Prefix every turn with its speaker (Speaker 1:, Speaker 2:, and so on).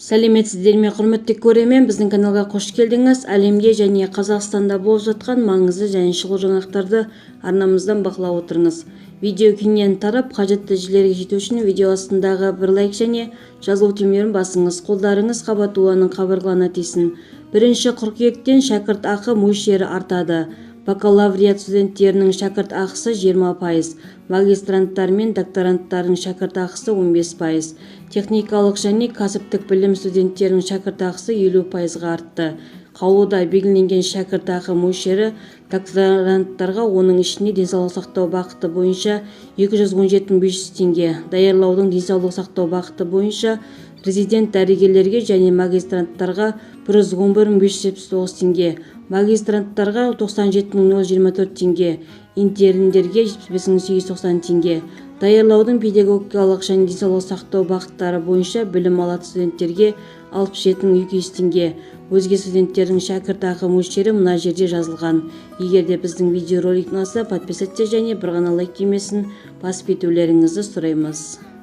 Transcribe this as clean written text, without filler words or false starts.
Speaker 1: Сәлеметсіздер ме, құрметті көрермен! Біздің каналға қош келдіңіз! Әлемде және Қазақстанда болып жатқан маңызды және шұғыл жаңалықтарды арнамыздан бақылап отырыңыз. Видео кеңінен тарап, қажетті жерлерге жету үшін видео астындағы бір лайк және жазылу түймелерін басыңыз. Қолдарыңыз Қабатулланың қабырғаларына тисін. 1 қыркүйектен шәкірт ақы мөлшері артады. Бакалавриат студенттерінің шәкірт ақысы 20%, магистранттар мен докторанттардың шәкірт ақысы 15%, техникалық және кәсіптік білім студенттерінің шәкірт ақысы 50%-ға артты. Қаулыда белгіленген шәкірт ақы мөлшері докторанттарға, оның ішінде денсаулық сақтау бағыты бойынша, 217 500 теңге, даярлаудың денсаулық сақтау бағыты бойынша резидент дәрігерлерге және магистранттарға 111 579 теңге, магистранттарға 97 024 теңге, интерндерге 75 890 теңге, даярлаудың педагогикалық және денсаулық сақтау бағыттары бойынша білім алатын студенттерге 67 200 теңге. Өзге студенттердің шәкірт ақы мөлшері мына жерде жазылған. Егер де біздің видеоролик ұнаса, подписаться және бір ғана лайк түймесін басып кетулеріңізді сұраймыз.